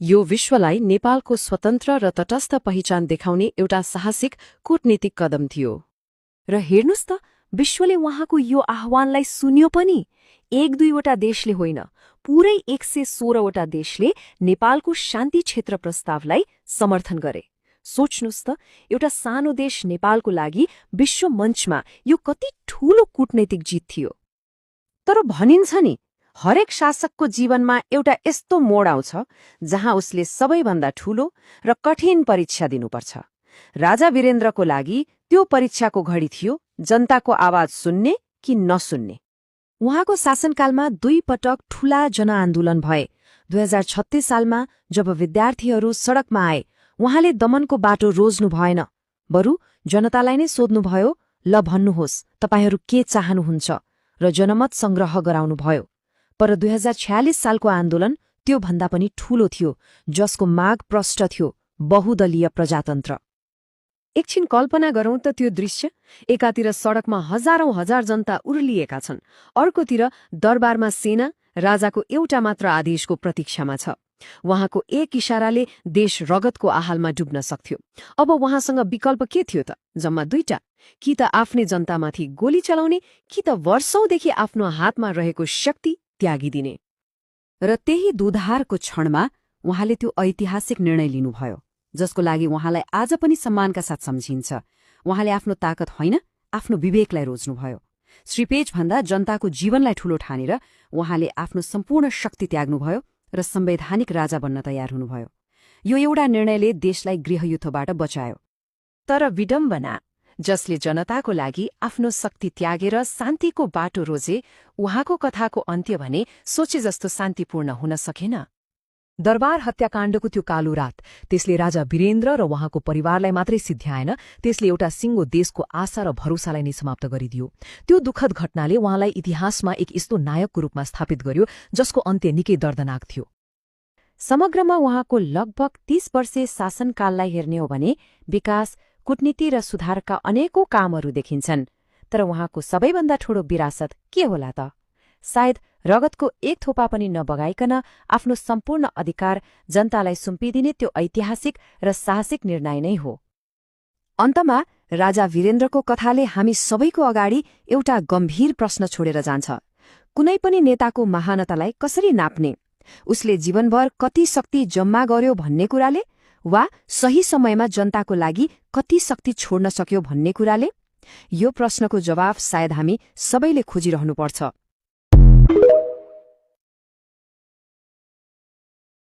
यो विश्वलाई नेपालको स्वतन्त्र र तटस्थ पहिचान देखाउने एउटा साहसिक कूटनीतिक कदम थियो। र हेर्नुस् त, विश्वले उहाँको यो आह्वानलाई सुन्यो पनि। 1-2वटा देशले होइन, पूरै 116वटा देशले नेपालको शान्ति क्षेत्र प्रस्तावलाई समर्थन गरे। सोच्नुस् त, एउटा सानो देश नेपालको लागि विश्व मञ्चमा यो कति ठूलो कूटनैतिक जित थियो। तर भनिन्छ नि, हरेक शासकको जीवनमा एउटा यस्तो मोड आउँछ जहाँ उसले सबैभन्दा ठूलो र कठिन परीक्षा दिनुपर्छ। राजा वीरेन्द्रको लागि त्यो परीक्षाको घडी थियो जनताको आवाज सुन्ने कि नसुन्ने। उहाँको शासनकालमा 2 पटक ठूला जनआन्दोलन भए। 2036 सालमा जब विद्यार्थीहरू सडकमा आए, उहाँले दमनको बाटो रोज्नु भएन, बरु जनतालाई नै सोध्नुभयो, ल भन्नुहोस् तपाईहरू के चाहनुहुन्छ, र जनमत संग्रह गराउनुभयो। पर 2046 सालको आन्दोलन त्यो भन्दा पनि ठूलो थियो, जसको माग प्रष्ट थियो, बहुदलीय प्रजातन्त्र। एकछिन कल्पना गरौं त त्यो दृश्य। एकातिर सडकमा हजारौं हजार जनता उर्लिएका छन्, अर्कोतिर दरबारमा सेना राजाको एउटा मात्र आदेशको प्रतीक्षामा छ। उहाँको एक इशाराले देश रगतको आहालमा डुब्न सक्थ्यो। अब उहाँसँग विकल्प के थियो त? जम्मा 2टा, कि त आफ्नै जनतामाथि गोली चलाउने, कि त वर्षौंदेखि आफ्नो हातमा रहेको शक्ति त्यागिदिने। र त्यही दुधारको क्षणमा उहाँले त्यो ऐतिहासिक निर्णय लिनुभयो, जसको लागि उहाँलाई आज पनि सम्मानका साथ सम्झिन्छ। उहाँले आफ्नो ताकत होइन, आफ्नो विवेकलाई रोज्नुभयो। श्रीपेजभन्दा जनताको जीवनलाई ठूलो ठानेर उहाँले आफ्नो सम्पूर्ण शक्ति त्याग्नुभयो र संवैधानिक राजा बन्न तयार हुनुभयो। यो एउटा निर्णयले देशलाई गृहयुद्धबाट बचायो। तर विडम्बना, जसले जनताको लागि आफ्नो शक्ति त्यागेर शान्तिको बाटो रोजे, उहाँको कथाको अन्त्य भने सोचे जस्तो शान्तिपूर्ण हुन सकेन। दरबार हत्याकाण्डको त्यो कालो रात, त्यसले राजा वीरेन्द्र र उहाँको परिवारलाई मात्रै सिद्ध्याएन, त्यसले एउटा सिङ्गो देशको आशा र भरोसालाई नै समाप्त गरिदियो। त्यो दुःखद घटनाले उहाँलाई इतिहासमा एक यस्तो नायकको रूपमा स्थापित गर्यो जसको अन्त्य निकै दर्दनाक थियो। समग्रमा उहाँको लगभग 30 वर्षे शासनकाललाई हेर्ने हो भने विकास, कूटनीति र सुधारका अनेकौं कामहरू देखिन्छन्। तर उहाँको सबैभन्दा ठूलो विरासत के होला त? सायद रगतको एक थोपा पनि नबगाइकन आफ्नो सम्पूर्ण अधिकार जनतालाई सुम्पिदिने त्यो ऐतिहासिक र साहसिक निर्णय नै हो। अन्तमा राजा वीरेन्द्रको कथाले हामी सबैको अगाडि एउटा गम्भीर प्रश्न छोडेर जान्छ। कुनै पनि नेताको महानतालाई कसरी नाप्ने? उसले जीवनभर कति शक्ति जम्मा गर्यो भन्ने कुराले, वा सही समयमा जनताको लागि कति शक्ति छोड्न सक्यो भन्ने कुराले? यो प्रश्नको जवाफ सायद हामी सबैले खोजिरहनुपर्छ।